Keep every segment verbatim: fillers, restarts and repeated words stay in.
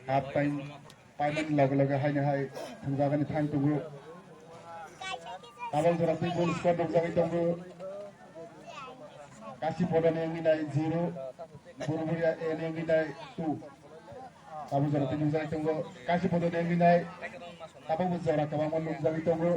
Half time paimani loge loge haino hai thwngjagani thang tongo. Tabok jora twi goal score nukjagwi tongo. Kasi Podo ni wngwi nai zero, Burburia A ni wngwi nai two. Tabok jora twi nukjagwi tongo. Kasi Podo ni wngwi nai tabokbo jora kwbangma nukjagwi tongo.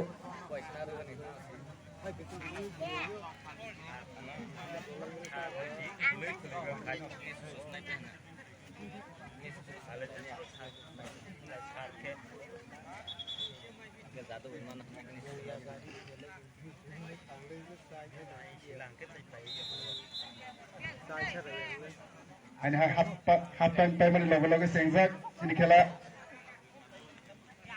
Ani hai half pa-, half time paimani loge loge chengjak chini khela.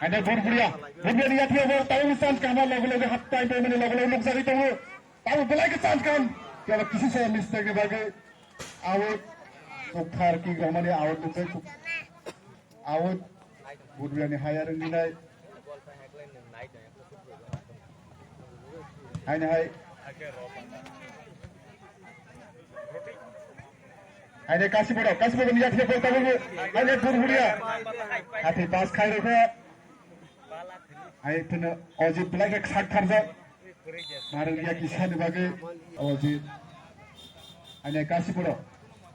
Ani Burburia, Burburia ni yathio bo tabuk chance kaham loge loge half time paimani loge loge nukjagwi tongo. Tabuk belai khe chance kaham. Kebo kisi se mistake ni bagwi out. Tukthar kick romani out nukjak. Out. Burburia ni higher wngwi nai. Haino hai. Haino Kasi Podo, Kasi Podo ni yathio bol tabuk. Haino Burburia. Hathai pass khai rokha. Hai phano Ojit belai khe sak tharjak. Marwkya kisa ni bagwi Ojit. Ani Kasi Podo.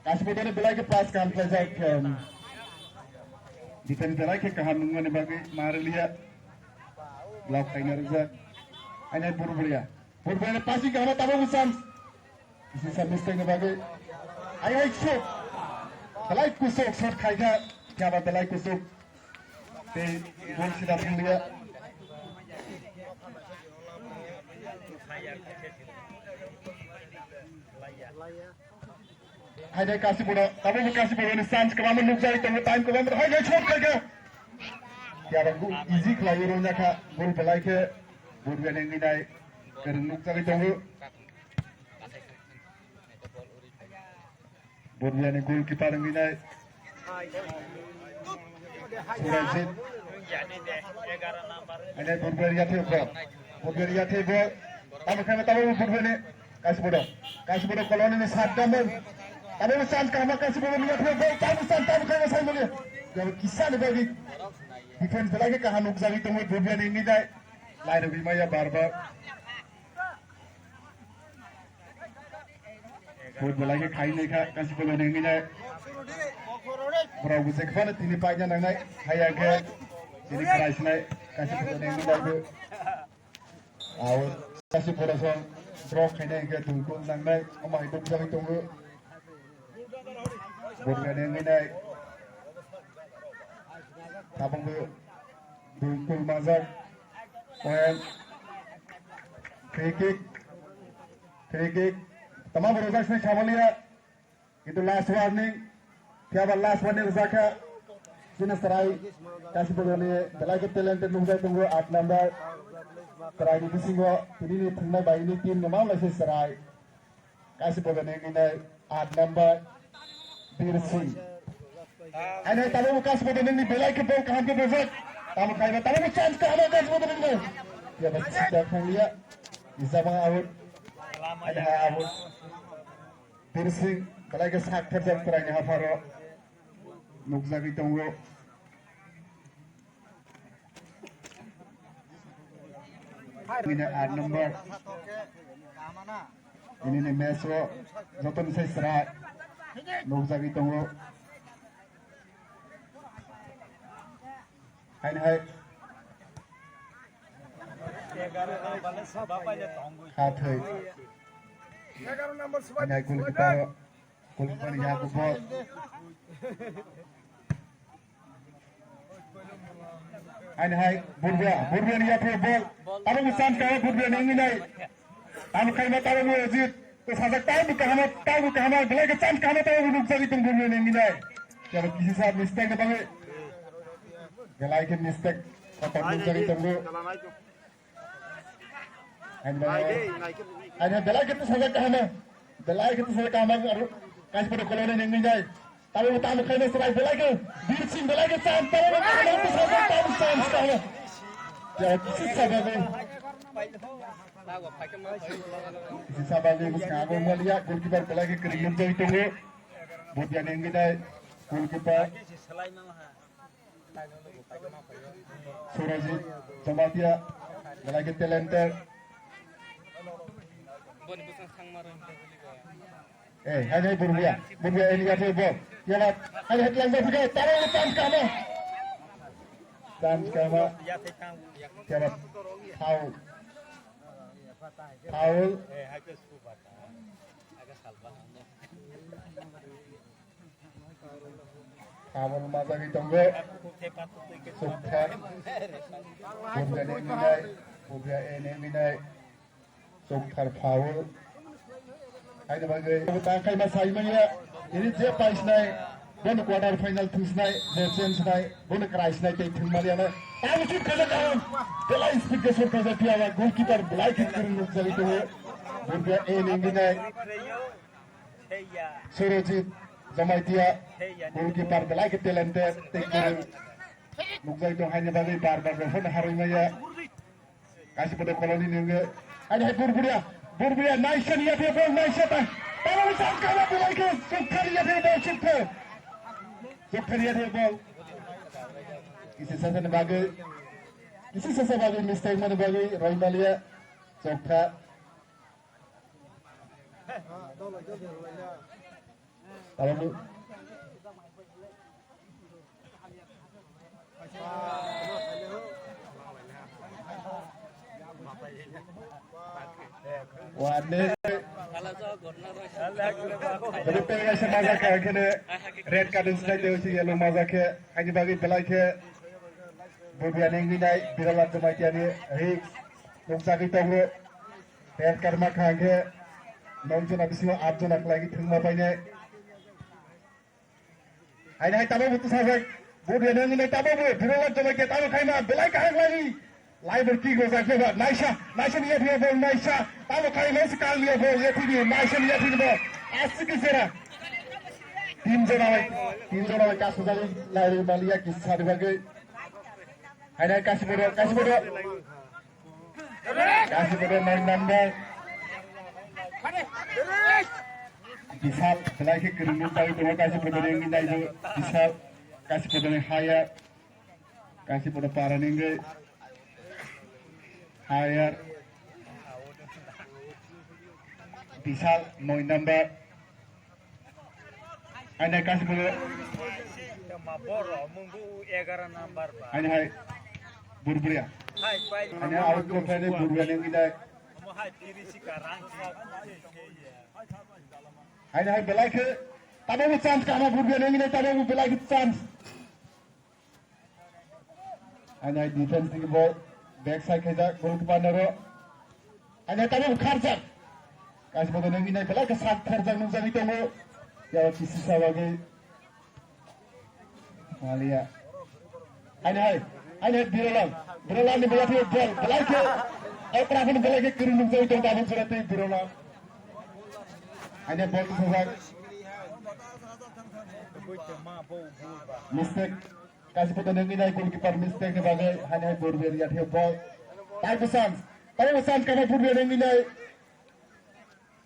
Kasi Podo ni belai khe pass kam khlaijak, em, defense belai khe kaham wngmani bagwi Marwkya block khaina rwjak. Ani Burburia. Burburia ni passing kaham tabuk chance. Kisa mistake ni bagwi. Ai, ai, shoot. Belai kusuk shot khaikha. Kya ba belai kusuk. Tei goal sida thanglia. Haino Kasi Podo, tabukbo Kasi Podo ni chance kwbangma nukjagwi tongo, time kwbangma, haino shot khaikha. Kya ba gu-, easy khlaiwi rwngjakha, goal belai khe, goal belai wngwi nai, kwrwng nukjagwi tongo. Burburia ni goalkeeper wngwi nai Surajit. Ani Burburia yathai ball. Burburia yathai ball. Tamo khe tamo Burburia ni Kasi Podo. Kasi Podo koloni ni sat damung. Tamo chance kaham Kasi Podo ni yathai ball. Tamo chance tamo khe sai muli. Jabo kisa ni bagwi defense belai khe kaham nukjagwi tongo Burburia ni wngwi nai. Lai rwgwi maya bar bar. Football ai khe khai nai kha, Kasi Podo ni wngwi nai. Borok bo je phano tini paina nangnai, haya khe tini krai sinai, Kasi Podo ni wngwi nai bo. Ao, Kasi Podo song drop khainai hwnkhe tungtung nangnai, omo hai nukjagwi tongo. Borok ni wngwi nai. Tabuk bo tungtung manjak. Point. Free kick. Free kick. Tama borok jak sini khamaliya. Kintu last warning. Phiya ba last warning rijak kha. Chini chwrai Kasi Podo ni belai khe talented nukjak tongo, aat number. Chwrai ni bisingo tini ni thwngnai bai ni team ni ma wnglaisi chwrai. Kasi Podo ni wngwi nai aat number Bir Singh. Ani tabuk Kasi Podo ni belai khe bol kaham khe bojak. Tamo khai ba tabuk chance kaham Kasi Podo ni. Ya ba sida khangliya. Isa ba out. Ani ha out. Bir Singh belai khe sak tharjak chwrai ni hapharo. Nukjagwi tongo. Ini aat number. Ini ni match o joto ni sai chwrai nukjagwi tongo. Haini hai. Hathai. Ini hai goalkeeper. Goalkeeper ni yago ball. Ani hai Burbia, Burbia ni yaphro ball. Tabuk chance kha Burbia ni wngwi nai. Tabuk khaima tabuk ni Ojit. To sajak tabuk kahama, tabuk kahama. Belai khe chance kahama tabuk nukjagwi tong Burbia ni wngwi nai. Kebo kisi sa mistake ni bagwi. Belai khe mistake kotor nukjagwi tongo. Ani belai khe to sajak kahama. Belai khe to sajak kahama aro Kasi Podo koloni ni wngwi nai. Tabuk tabuk khaina chwrai belai khe Bir Singh belai khe chance tabuk tabuk to sajak tabuk chance kahama. Ya kisi sajak. Kisi sajak ni bwskango maliya goalkeeper belai khe kwrwi nukjagwi tongo. Burbia ni wngwi nai goalkeeper. Surajit Jamatia, belai khe talented. Eh, hai, hai, Burbia. Burbia, ini apa, bol? Ya, Mat. Hai, hai, telang, bol, tiga. Taruh, chance kama. Chance kama. Ya, Mat. Foul. Foul. Foul majagwi tongo. Sukthar. Burbia nengwi nai. Burbia e nengwi nai. Sukthar foul. Haini bagwi ta khaima saimanya. Ini je paisnai. Bono quarter final thungsnai. Je chance nai. Bono kraisnai tei thwngmalianai. Tamo sukthar karon. Belai speed ke sukthar jatiya goalkeeper belai khit kwrwng nukjagwi tongo. Burbia e nengwi nai. Surojit Jamatia, goalkeeper belai khe talented, tei kwrwng nukjagwi tong haini bagwi bar bar rw phano harwi maya. Kaisa bodo koloni nungwi. Ani hai Burbia, Burbia naisa ni yaphe bol naisa ta. Tamo chance kama belai khe, Sukthar ni yaphe bol, Sukthar. Sukthar ni yaphe bol. Kisi sasa ni bagwi, kisi sasa bagwi mistake mani bagwi roi malia. Sukthar. Tabuk. Wani. Jadi pengen saya masak kayak gini. Red card ini saya tahu sih yellow masak kayak. Hanya bagi belai kayak. Burbia nengwi nai, Birala Jamatia ni risk nukjagwi tongo. Red card ma kha hwnkhe, nong jona bisingo at jona khlaigwi thwngma painai. Haini hai tabuk bo sajak, Burbia nengwi nai tabuk bo, Birala Jamatia tabuk khaima, belai kaham khlaigwi. Laibor kick rwjak phaiba, naisa, naisa ni yaphini bol, naisa, tabuk khai naisa kang ni bol, yaphini, naisa ni yaphini bol. Aswk khe sera. Tin jona bai, tin jona bai kasujagwi lairwi maliya kisa ni bagwi. Hainai Kasiporo, Kasiporo. Kasiporo nine number. Bisal, belai khe kwrwngwi tangwi tongo Kasiporo ni wngwi naibo. Bisal, Kasiporo ni higher. Kasiporo para ni wngwi higher. Bisal, nine number. Aina kasih bolo. Tama boro, munggu egara number ba. Aina hai Burbria. Hai, pai. Aina out ko pele Burbria nengwi dai. Mo hai piri si karang. Aina hai belai khe. Tabo bo chance kama Burbria nengwi dai, tabo bo belai khe chance. Aina defense ni ball back side khaijak goalkeeper naro. Aina tabuk kharjak. Kaisa bodo nengwi nai belai khe sak kharjak nukjagwi tongo. Ya kisi sa bagwi. Malia. Aina hai. Aina hai Birolal. Birolal ni belai khe ball. Belai khe. Okra phun belai khe kiri nukjagwi tongo tabuk jora tei Birolal. Aina ball thajak. Mistake. Kaisa photo nengwi nai goalkeeper mistake ni bagwi, haino hai Burbria yathai ball. Taibo chance, taibo chance kama Burbria nengwi nai.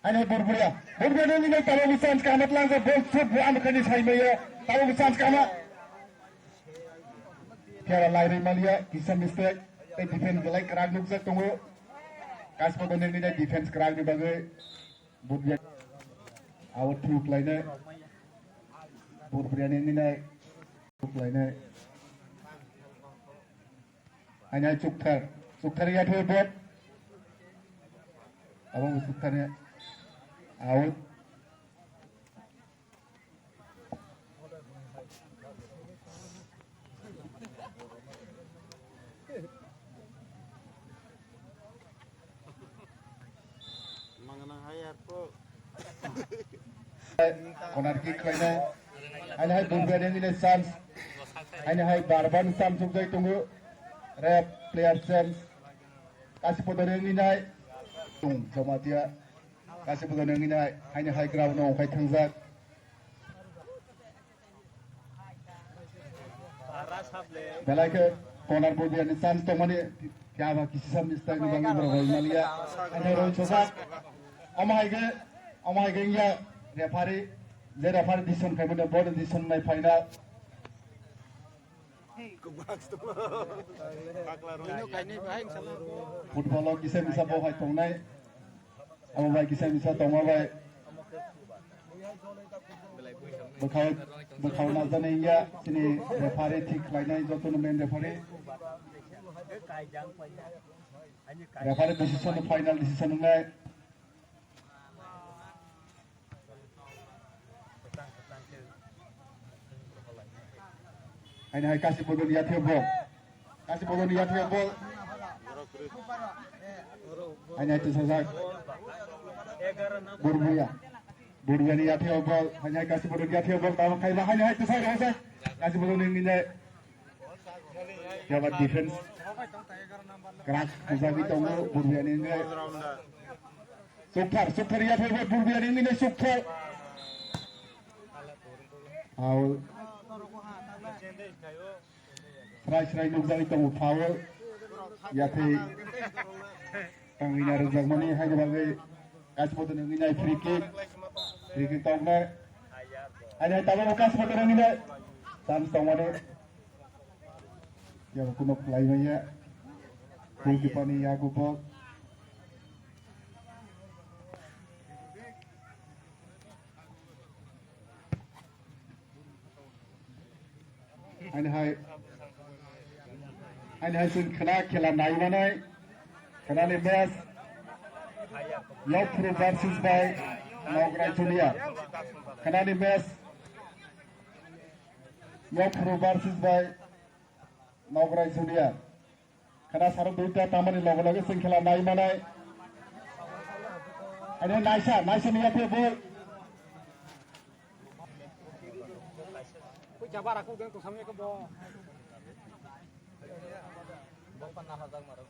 Haino hai Burbria, Burbria nengwi nai taibo chance kama tlangsa ball shoot bo ano khani sai maya. Taibo chance kama. Kera lai ri maliya, kisa mistake. Tei defense belai kwrak nukjak tongo. Kaisa photo nengwi nai defense kwrak ni bagwi. Burbria. Abo thuk lainai. Burbria ni nai. Thuk lainai. Haino hai chukthar. Chukthar ya thwe bot. Abo chukthar ya. Out. Corner kick khlainai. Haino hai Burbria ni chance. Haino hai bar bar chance chukjai tongo. Ref player chance. Kaisa photo nengwi nai. Tung Jamatia. Kaisa photo nengwi nai. Haino hai ground no khai thangjak. Belai khe corner Burbria ni chance tongmani khe abo kisi sa mistake ni bagwi borok roi maliya. Haino roi chojak. Omo hai khe, omo hai khe wngya referee, je referee decision khaimani bo decision nai final. Football o kisa misa bo hai tongnai. Abo bai kisa misa tongma bai. Bwkhao, bwkhao najani ya sini referee thik khlainai joto no main referee. Referee decision, final decision wngnai. Haini hai Kasi Bodoni yatheo bol. Kasi Bodoni yatheo bol. Haini hai tisajak. Burbuya. Burbuya ni yatheo bol. Haini hai Kasi Bodoni yatheo bol. Tamo khaiba haini hai tisajak. Kasi Bodoni nini. Yaba defense. Krak khujagwi tongo Burbuya ni wngwi. Sukthar, sukthar yathai bo Burbuya ni wngwi sukthar. Foul. Srai srai nukjagwi tongo foul. Yathai tangwi na rwjakmani haini bagwi Kasi Bodoni wngwi nai free kick. Free kick tongna. Haini hai tabuk Kasi Bodoni wngwi nai. Chance tongmani. Yabo kuno khlai manya. Goalkeeper ni yago bol. Haini hai, haini hai chwng khwna khela nai manai. Khwnani match Yopru versus by Nograi Junior. Khwnani match Yopru versus by Nograi Junior. Khwna saro duita tamani loge loge chwng khela nai manai. Ani naisa, naisa ni yathai bol. Koi jaba raku den to samya ko bo. Bo panna hajar maro.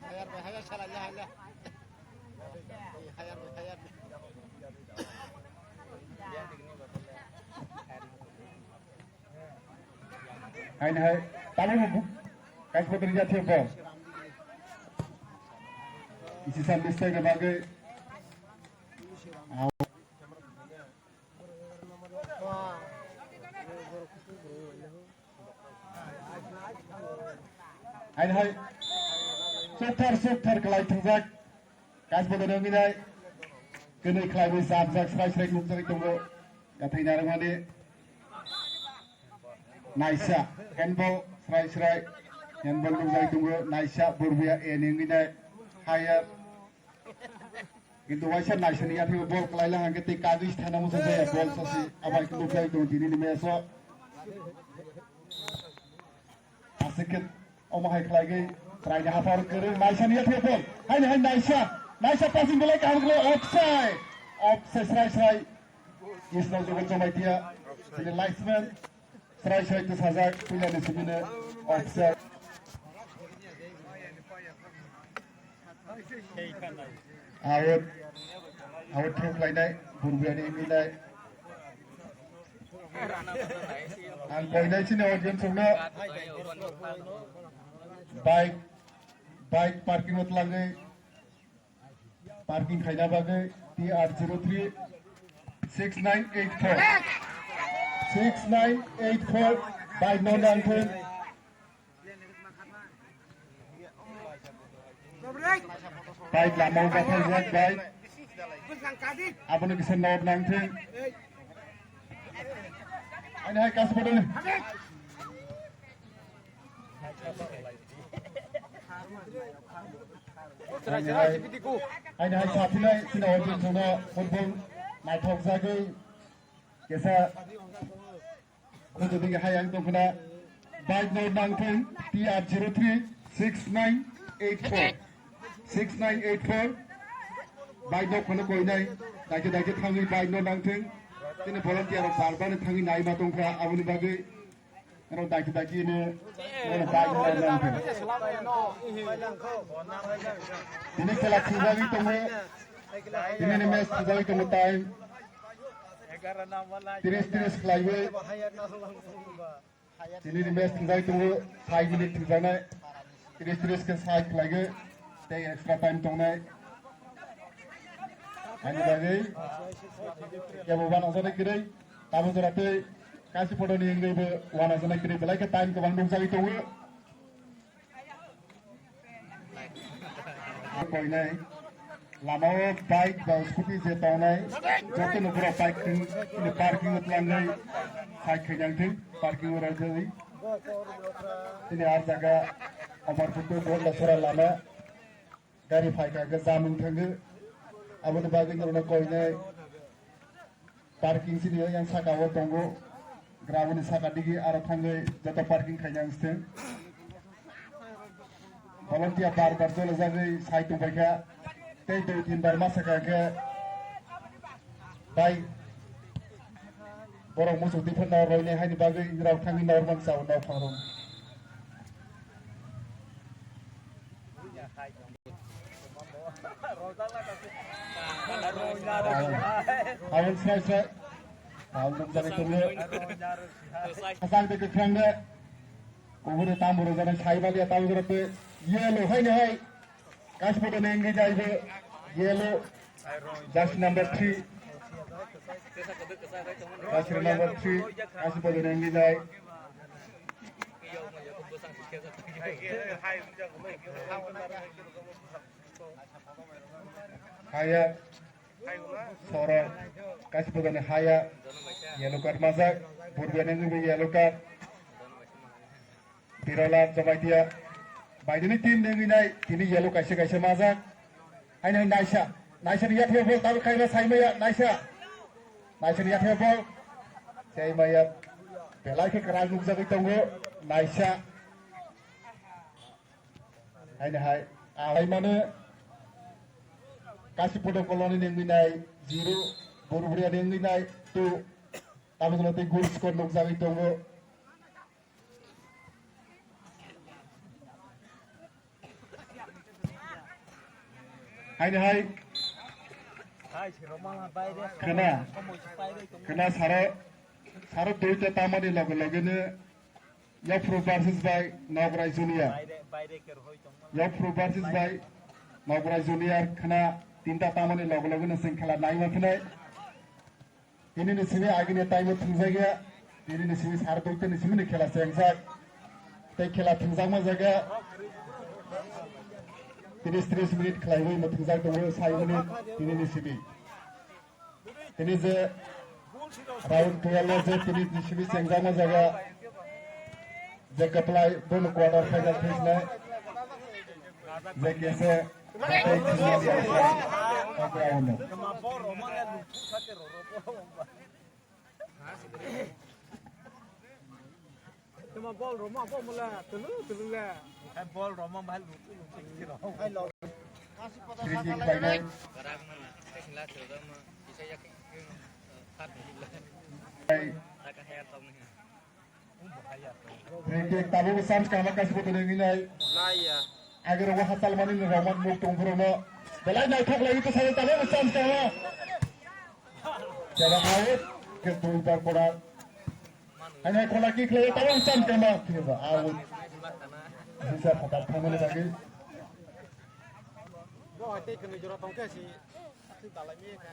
Hayar be hayar sala ya hayar. Hayar be hayar. Haini hai, tabuk bo kaisa bodol ya thep bo. Isi san mistake ni bagwi. Haini hai, sukthar, sukthar kwlai thwngjak. Kaisa bodol wngwi nai. Kwnwi khlaiwi chapjak, srai srai nukjagwi tongo. Yathai narwkmani. Naisa, handball, srai srai. Handball nukjagwi tongo. Naisa, Borbuya A ni wngwi nai. Higher. Kintu waisa naisani yathai ball kwlai la hangke tei kagwi thana musa jaya ball sasi abai nukjagwi tongo tini ni match o. Aswk khe omo hai khlaigwi chwraini haphar kwrwng naisani yathai ball. Haini hai naisa, naisa passing belai kaham khlai offside. Offside srai srai. Isno jogo chomai tia. Tini linesman. Srai srai to sajak puila ni simi no offside. Out, out throw khlainai, Borbuya ni minai. Ang koinai chini audience no bike, bike parking o tlangwi. Parking khaina bagwi T R zero three six nine eight four. Six nine eight four bike no nangthung. Bike lama o gathajak bike. Abono kisa note nangthung. Ani hai kasbodoni. Haini hai, haini hai saphinai chini audience no football naithok jagwi kesa khujudi hai ang tongkhna bike no nangthung T R zero three six nine eight four six nine eight four bike no khwno koinai daikhe daikhe thangwi bike no nangthung chini volunteer rok bar bar thangwi naima tongkha aboni bagwi. Oro daki daki ni, oro daki daki ni. Tini khela thujagwi tongo. Tini ni match thujagwi tongo time. Tris tris khlaiwi. Tini ni match thujagwi tongo. Five minute thujaknai. Tris tris khe side khlaiwi. Tei extra time tongnai. Ani bagwi. Kebo bana jani kwrwi. Tamo jora tei. Kaisipodoni wngwi bo uanajaknai kwrwi belai khe time kwbang nukjagwi tongo. Koinai lamao bike ba scooty je tongnai jotono borok bike twng parking o twlangwi side khainang thung, parking o raijagwi. Tini ar jaga Amarpur to Bordasora lama. Gari phaikha khe jam wng thangwi. Aboni bagwi norokno koinai parking sini yang saka o tongo. Graboni saka digi aro thangwi joto parking khaina wngsteng. Volunteer bar bar jolajagwi sai tongpaikha. Tei dui tin bar ma saka khe bai borok muchuk twi phano roinai haini bagwi rok thangwi normal chao nok phang rok. Aboni srai srai. Aboni srai srai. Asang de kwkhwrang de. Kubuni tambo rwjaknai sai balia tambo rwjaknai. Yellow hai ni hai. Kaisipodoni wngwi jaibo yellow, jersey number three, jersey number three, Kaisipodoni wngwi jai. Haya, Soro, Kaisipodoni haya, yellow card majak, Burbiani wngwi yellow card. Birala Jamatia. Baidini team nengwi nai, tini yellow kaisa kaisa majak. Haino naisa, naisa ni yathaya bol, tabuk khaima saimaya, naisa. Naisa ni yathaya bol. Saimaya. Belai khe kwrak nukjagwi tongo, naisa. Haino hai, ah, hai mane, Kaisipodo koloni nengwi nai, zero, Buruburiani wngwi nai, two. Tabuk no tei goal score nukjagwi tongo. Haino hai. Khna. Khna saro, saro duita tamani loge loge no Yaphru versus by Nograi Junior. Yaphru versus by Nograi Junior khna tinta tamani loge loge no chwng khela naima phinai. Tini ni simi agini time o thwngjakya, tini ni simi sar duita ni simi ni khela chengjak. Tei khela thwngjakma jaga tini tris minute khlaiwi no thwngjak tongo sai minute tini ni simi. Tini je round twelve o je tini ni simi chengjakma jaga je kwplai bono quarter final thwinai. Je kese tei thwinai ya sa. Round o. Tuma bol roma bo mula tulu tulu le. Hai bol roma bahai lutu lutu kiro. Free kick painai. Hai. Free kick tabuk chance kama Kaisipodo ni nai. Laiya. Agero wa hatal mani ni roman muk tong bro no. Belai naithok lai to sai tabuk chance kama. Jaba out, ke dui bar kora. Hanya kola kick le, tabang chan kama, kiri ba, out. Bisa phatar thamani lagi. Bo, tei kami jora tongke si, si dalai mi ka.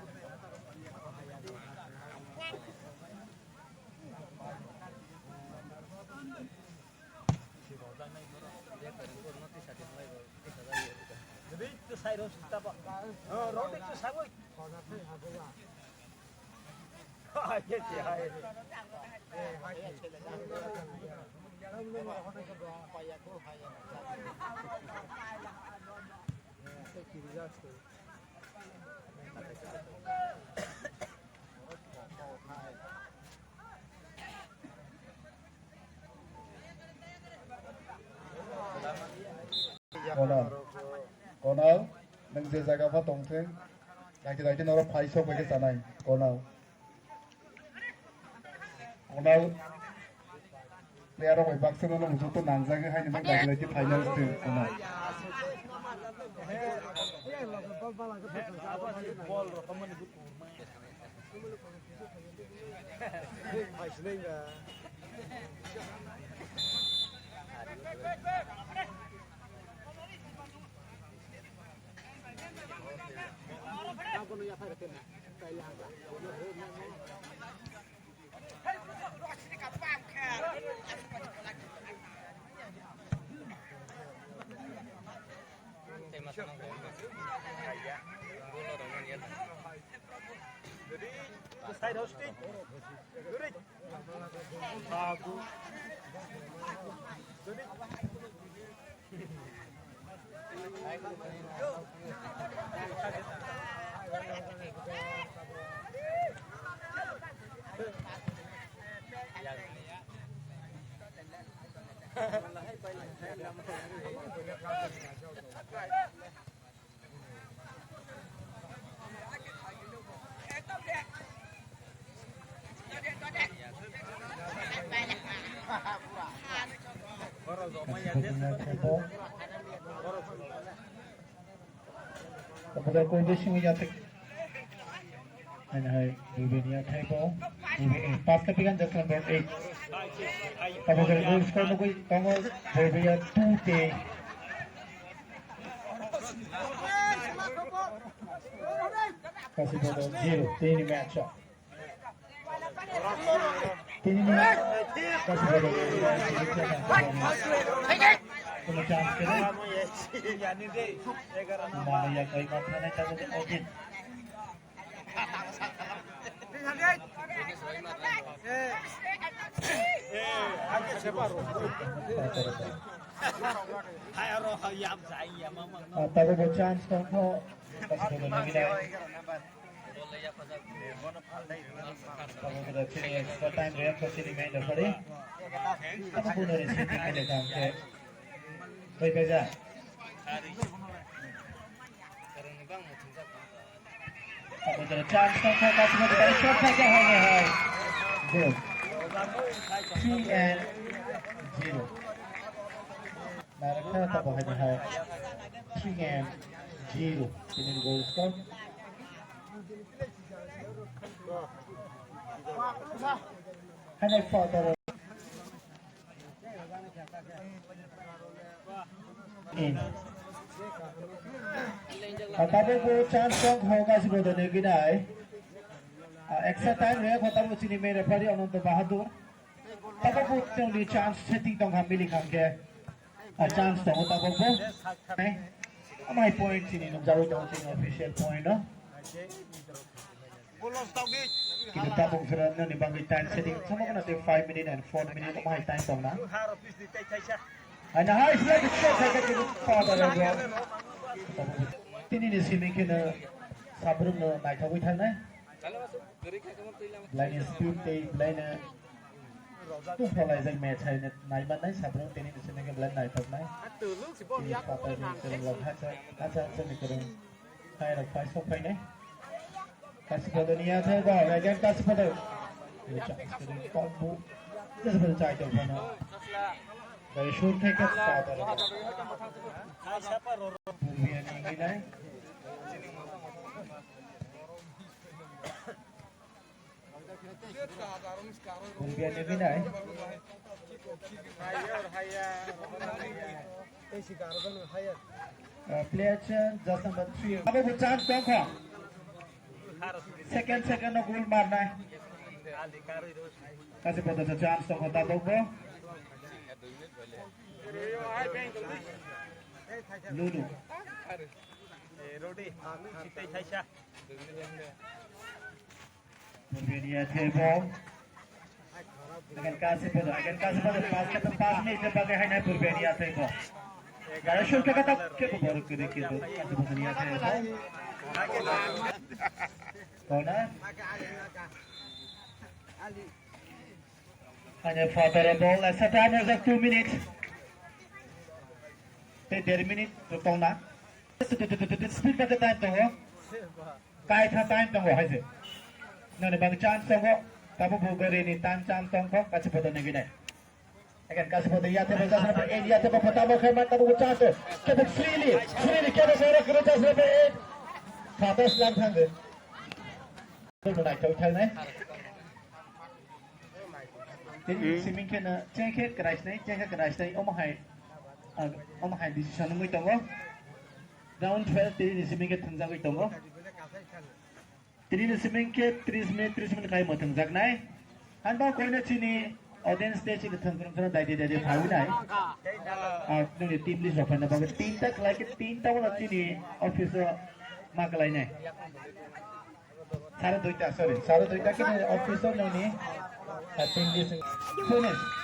Konal, Konal, nwng je jaga pha tongthwng, daiti daiti norok phai sok bai khe chanai, Konal. Konal, player rok bai baksa no muchung to nangjagwi haini bagwi daiti daiti phaina wngthwng, Konal. Kemudian kondisi menyatakan Hai hai, Bubenia thaibo. Bubenia pass kapikan just number eight. Tabuk goal score nugui tongo Bubenia two te. Kasi bodo zero, tini match. Tini match. Kasi bodo zero. Kono chance kene. Mana ya koi matha nai tabuk Ojit. Tabuk bo chance tongkho. Tabuk bo chini extra time ref ko chini main referee. Tabuk bo nore sitting kele tongkhe. Bai bai ja. Abo jora chance tongkha, kaisa bai shot khaikha, hai hai hai. Goal. Three and zero. Narakha tabo hai hai. Three and zero. Tini goal score. Hai hai, four. Tabuk bo chance tong kho kasi bodo ni ginai. Extra time re kho tabuk chini main referee Ananto Bahadur. Tabuk bo tong ni chance setting tong kha mili kham khe. Chance tong tabuk bo. Amai point chini nukjawi tong chini official point no. Kita tabuk phira nani bagwi time setting sama kana tei five minute and four minute omo hai time tong na. Aina hai sila kita khaika kita pada lagi. Tini ni simi kena sabrung no naithagwi thangnai. Belai ni speed tei belai ni tufalaijak match hai nai mannai sabrung tini ni simi khe belai naithoknai. Tini pata ni kwrwng rok hacha hacha hacha ni kwrwng. Hai rok pai sok pai nai. Kasipada niya thai ba, again Kasipada. Kasipada chai tong phano. Dari sur thai Kasipada. Bumbia ni ginai. Bumbia ni ginai. Uh, player change, just number three. Abo bo chance tong kha. Second, second no goal marnai. Kasi bodo sa chance tong kha tabok bo. Lulu. Burbenia table. Akan kasih pada, akan kasih pada pas kata pas ni dia pakai hanya Burbenia table. Gara shul kata tak ke baru kiri kiri kasih Burbenia table. Kona? Hanya father ball, extra time is two minutes. Te der minute tong na. Speed pakai time tong. Kaitha time tongo hai se. Nani bang chance tongo. Tabu bu gari ni tan chance tongkho kachi poto ni gine. Again kachi poto ya tebo jasna pa en ya tebo poto bo khai man tabu chance. Kebo freely, freely kebo sara kebo jasna pa en. Khatas lang thang de. Tebo nai thau thang nai. Tini siming khe na chengkhe krai sinai, chengkhe krai sinai omo hai, ah, omo hai decision wngwi tongo. Round twelve tini ni siming khe thwngjagwi tongo. Tini ni siming khe tris minute, tris minute khai mwthwngjaknai. Hanba koino chini Audience te chini thwng kwrwng kheno daidi daidi phawi nai. Ah, nini team list rok phaina bagwi tinta khlai khe tinta wala chini office o ma kwlai nai. Sare duita, sorry, sare duita khe nini office o nini, ah, team list. Finish.